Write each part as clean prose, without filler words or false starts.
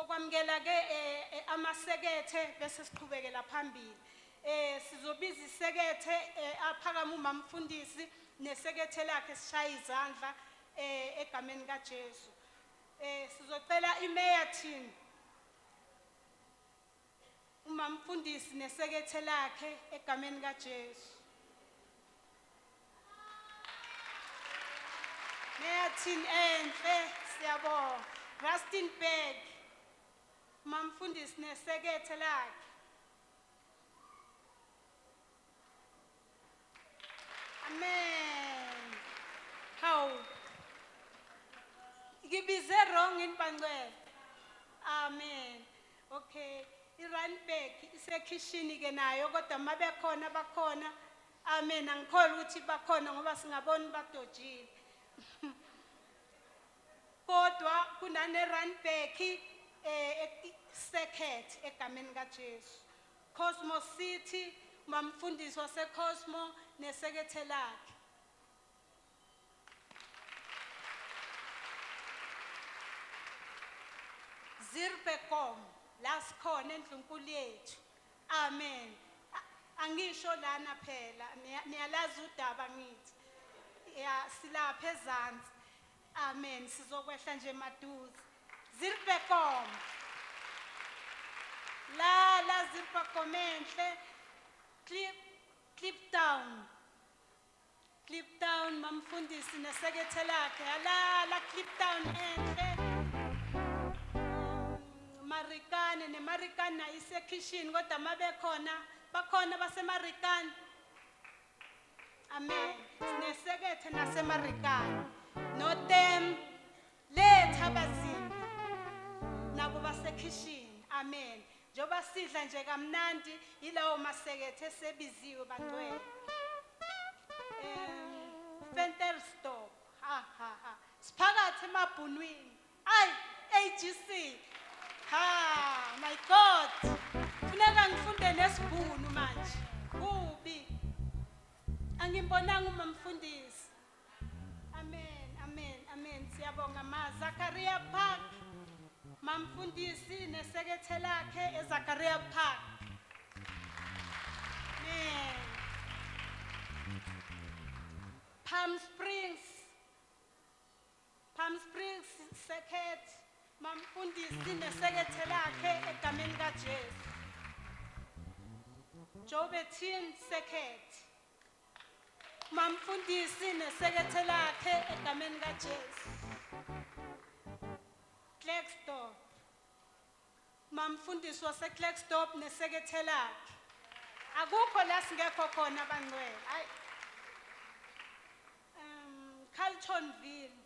Sizokwamukela ke amasekethe bese siqhubekela phambili. Sizobiza isekethe, aphakama umamfundisi nesekethe lakhe, sishaye izandla egameni kaJesu. Sizocela iMeyerton, umamfundisi nesekethe lakhe egameni kaJesu. Meyerton enhle, siyabonga. Rustenburg, mamfundisi nesekethe lakhe. Amen. Hawu. Ngibize wrong yini bangcwele? Amen. Okay. IRandburg isekhishini ke nayo, kodwa mabekhona bakhona. Amen. Angikholwa ukuthi bakhona ngoba singaboni badojile. Kodwa kunane Randburg circuit egameni kaJesu. Cosmo City, mamfundisi waseCosmo nesekethe lakhe. Zuurbekom, la sikhona endlunkulu yethu. Amen. Angisho lana phela, niyalazi udaba ngithi. Ya, silapha ezansi. Amen. Sizokwehla nje maduze. Zuurbekom. La la Zuurbekom enhle. Kliptown. Kliptown mamfundisi nesekethe lakhe. Ala la Kliptown enhle. Marikana neMarikana isekhishini, kodwa mabekhona bakhona baseMarikana. Amen. Sinesekethe naseMarikana. Notem letha abazimbi nabo basekhishini. Amen. Njengoba sidla nje kamnandi yilawo masekethe esebiziwe bangcwele. Ventersdorp. Ha ha ha. Siphakathi emabhunwini. Ay, AGC. Ha, my God. Funeka ngifunde nesibhunu manje. Kubi. Angimbonanga umamfundisi. Amen, amen, amen. Siyabonga ma Zakaria Park. Mamfundisi nesekethe lakhe eZakaria Park. Amen. Palm Springs. Palm Springs circuit. Mamfundisi nesekethe lakhe egameni kaJesu. Jouberton circuit. Mamfundisi nesekethe lakhe egameni kaJesu. Klerksdorp. Mamfundisi waseKlerksdorp nesekethe lakhe. Akukho la singekho khona bangcwele. Hayi. Carltonville,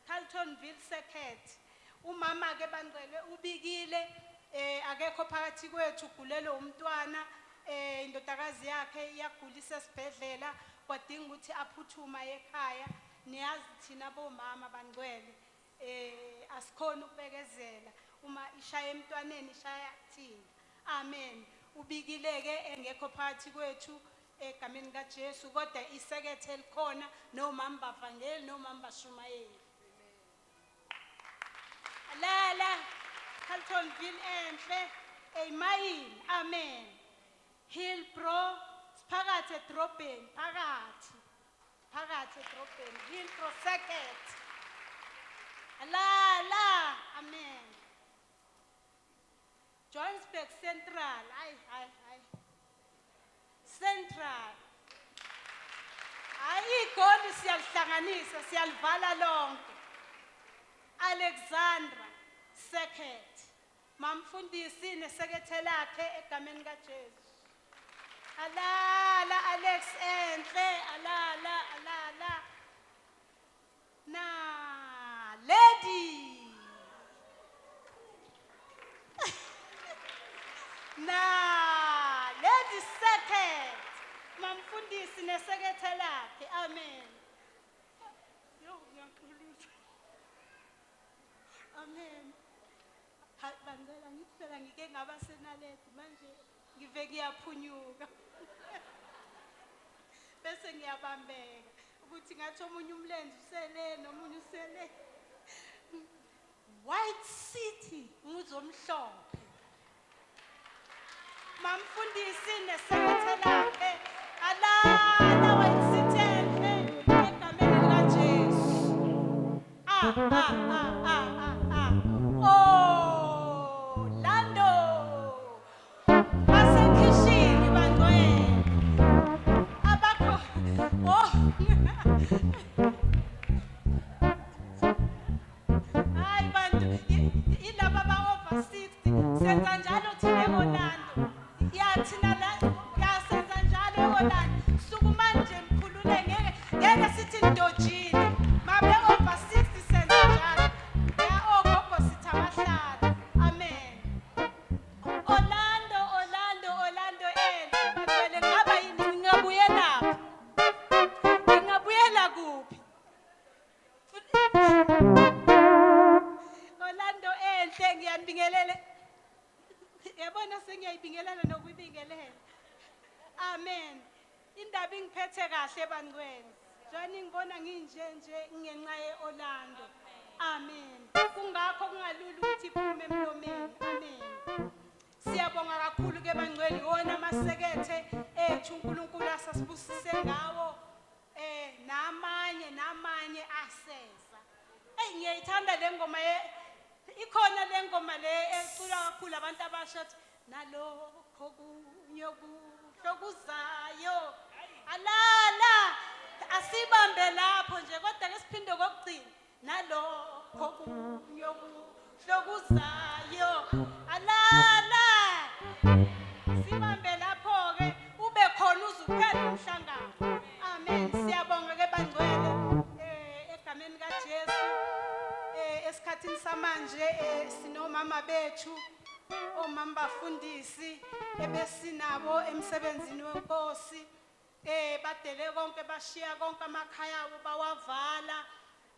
Carltonville circuit. Umama ke bangcwele ubikile, akekho phakathi kwethu, ugulelwe umntwana, indodakazi yakhe iyagulisa esibhedlela, kwadinga ukuthi aphuthuma ekhaya. Niyazi thina bomama bangcwele, asikhona ukubekezela, uma ishaya emntwaneni ishaya kuthina. Amen. Ubikile ke engekho phakathi kwethu egameni kaJesu, kodwa isekethe elikhona nomama bavangeli nomama bashumayeli. La la Carltonville enhle, eyimayini. Amen. Hillbrow, siphakathi edrobheni, phakathi phakathi edrobheni, Hillbrow circuit. La la, amen. Johannesburg Central, ay ay ay, Central. Hayi, iGoli siyalihlanganisa, siyalivala lonke. Alexandra circuit, mamfundisi nesekethe lakhe egameni kaJesu. Alala Alex enhle, alala alala. Na lady. Na lady circuit. Mamfundisi nesekethe lakhe. Amen. Yo, ngiyaxolisa. Amen. Hayi bangcela, ngithi phela ngike ngaba senaledi, manje ngive ngiyaphunyuka. Bese ngiyabambeka ukuthi ngathi omunye umlenze usele nomunye usele. White City, umuzi omhlophe. Mamfundisi nesekrethe lakhe, alala White City enhle egameni likaJesu. Ah ah ah ah ah ah. Oh, Lando. Basekhishini bangcwele. Abakho. Oh. Hayi bantu, ilaba ba over 60 senza njalo thina eOrlando. Ya thina la ya senza njalo eOrlando. Sukumani nje nikhulule, ngeke ngeke sithi nidojile. Mabe over 60 senza njalo. Ya ogogo sithi abahlala. Amen. Orlando, Orlando, Orlando enhle bangcwele, ngaba yini, ngingabuyela phi? Ngingabuyela kuphi? Orlando enhle, ngiyanibingelela. Yabona sengiyayibingelela nokuyibingelela. Amen. Indaba ingiphethe kahle bangcwele. Njengoba ngibona nginje nje ngenxa yeOrlando. Amen. Kungakho kungalula ukuthi iphume emlomeni. Amen. Siyabonga kakhulu ke bangcwele, iwona amasekethe ethu uNkulunkulu asasibusise ngawo, namanye namanye aseza. Ey, ngiyayithanda le ngoma ye ikhona le ngoma le eculwa kakhulu abantu abasha, athi nalokho kunye okuhlokuzayo. Alala, asibambe lapho nje, kodwa ke siphinde kokugcina, nalokho kunye okuhlokuzayo. Alala, sibambe lapho ke, ube khona uze uphele umhlangano. Amen. Siyabonga ke bangcwele, egameni kaJesu. Esikhathini samanje sinomama bethu, omama bafundisi ebesinabo emsebenzini wenkosi. Badele konke, bashiya konke amakhaya abo, bawavala,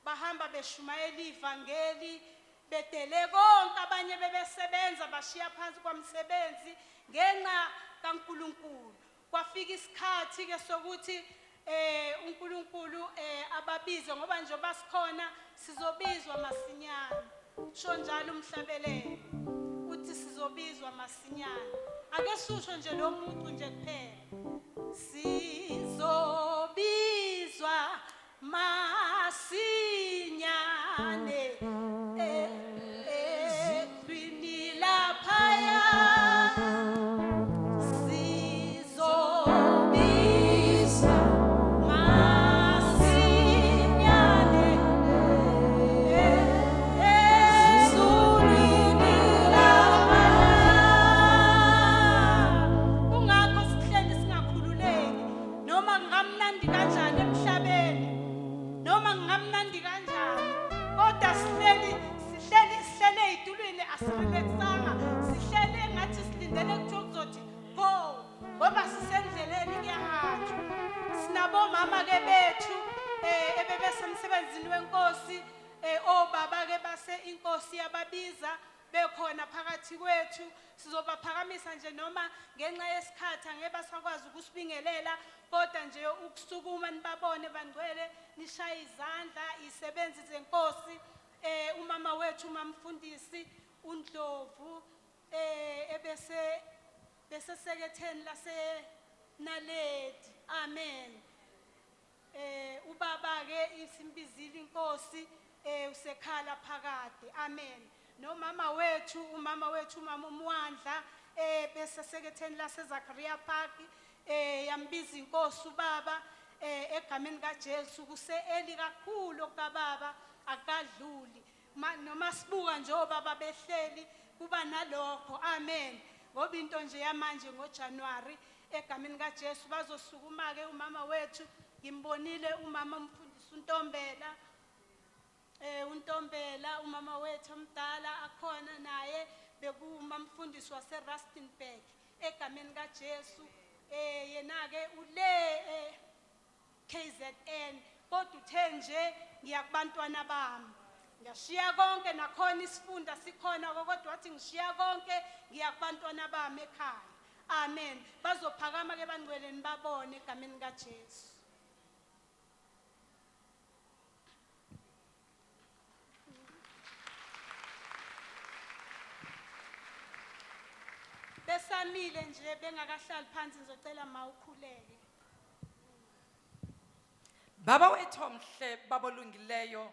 bahamba beshumayela ivangeli, bedele konke. Abanye bebesebenza, bashiya phansi kwamsebenzi ngenxa kaNkuluNkulu. Kwafika isikhathi ke sokuthi uNkulunkulu ababize, ngoba njengoba sikhona sizobizwa masinyane. Sho njalo umhlabelelo uthi sizobizwa masinyane. Ake susho nje lo muntu nje kuphela, sizobizwa masinyane ezwini laphaya, sizobizwa masinyane ezulwini laphaya. Kungakho sihleli singakhululeki, noma kungamnandi kanjani emhlabeni, noma kungamnandi kanjani, kodwa sihleli sihleli sihlele ey'tulwini, asirelaxanga, sihlele engathi silindele kuthiwa kuzothi go, ngoba sisendleleni, kuyahanjwa. Sinabomama-ke bethu ebebesemsebenzini wenkosi, obaba-ke base inkosi yababiza, bekhona phakathi kwethu. Sizobaphakamisa nje, noma ngenxa yesikhathi angeke basakwazi ukusibingelela, kodwa nje ukusukuma nibabone bangcwele, nishaye izandla, isebenzi zenkosi. Umama wethu umamfundisi uNdlovu, ebese bese seketheni lase Naledi. Amen. Ubaba ke isimbizile inkosi, usekhala phakade. Amen. Nomama wethu, umama wethu umama uMwandla, bese seketheni lase Zakaria Park, yambiza inkosi ubaba, egameni kaJesu. Kuse eli kakhulu okababa, akadluli. Noma sibuka nje obaba behleli, kuba nalokho. Amen. Ngoba into nje yamanje ngoJanuary, egameni kaJesu bazosukuma ke. Umama wethu ngimbonile, umama umfundisi uNtombela, uNtombela umama wethu omdala akhona naye, bekuma mfundisi wase Rustenburg, egameni kaJesu. Yena ke ule KZN, kodwa uthe nje ngiya kubantwana bami, ngiyashiya konke, nakhona isifunda sikhona, kodwa wathi ngishiya konke ngiya kubantwana bami ekhaya. Amen. Bazophakama ke bangcwele, nibabone egameni kaJesu. Basamile nje bengakahlali phansi, ngizocela ma ukhuleke. Baba wethu omhle, Baba olungileyo,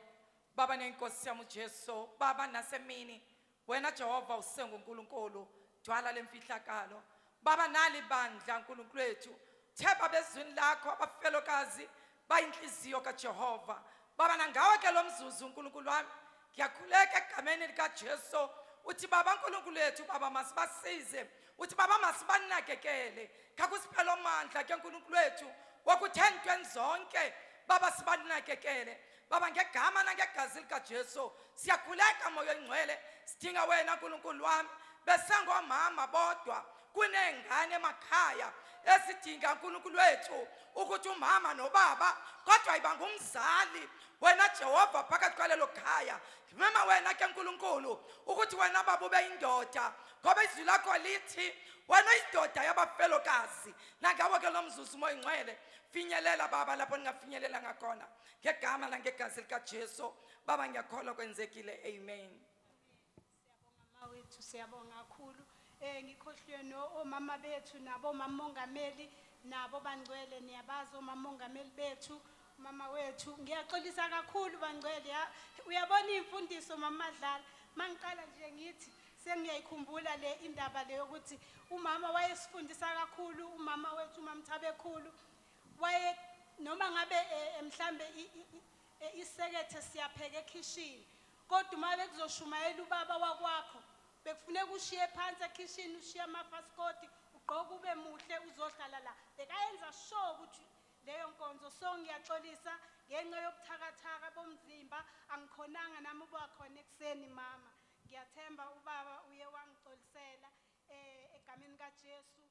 Baba nenkosi yami uJesu, Baba nasemini, wena Jehova usenguNkulunkulu, dwala lemfihlakalo. Baba nali bandla uNkulunkulu wethu, theba bezwini lakho abafelokazi bayinhliziyo kaJehova. Baba nangawe ke lo mzuzu uNkulunkulu wami, ngiyakhuleka egameni likaJesu uthi Baba uNkulunkulu wethu, Baba masibasize, uthi Baba masibanakekele, khakusiphela amandla ke uNkulunkulu wethu wokuthi entweni zonke Baba sibanakekele. Baba ngegama nangegazi likaJesu siyakhuleka moya oyingcwele, sidinga wena uNkulunkulu wami. Besengomama bodwa kunengane emakhaya esidinga uNkulunkulu wethu ukuthi umama nobaba kodwa iba ngumzali wena Jehova phakathi kwalelo khaya. Ngimema wena ke uNkulunkulu ukuthi wena baba ube indoda, ngoba izwi lakho lithi wena indoda yabafelokazi. Nangawe ke lo mzuzu moya oyingcwele finyelela baba lapho ningafinyelela ngakhona ngegama nangegazi likaJesu. Baba ngiyakholwa kwenzekile, amen. Siyabonga mawethu, siyabonga kakhulu. Ngikhohliwe no omama bethu nabo mama mongameli nabo bangcwele, niyabazi omama mongameli bethu, mama wethu. Ngiyaxolisa kakhulu bangcwele, uyabona imfundiso mama Madlala, mangiqala nje ngithi sengiyayikhumbula le indaba le yokuthi umama wayesifundisa kakhulu, umama wethu umama Thabekhulu waye noma ngabe mhlambe isekethe siyapheka ekhishini, kodwa uma bekuzoshumayela ubaba wakwakho bekufuneka ushiye phansi ekhishini, ushiye amafasikoti, ugqoke ube muhle uzohlala la. Bekayenza sure ukuthi leyo nkonzo. So ngiyaxolisa ngenxa yobuthakathaka bomzimba, angikhonanga nami uba khona ekuseni mama. Ngiyathemba ubaba uye wangixolisela egameni kaJesu.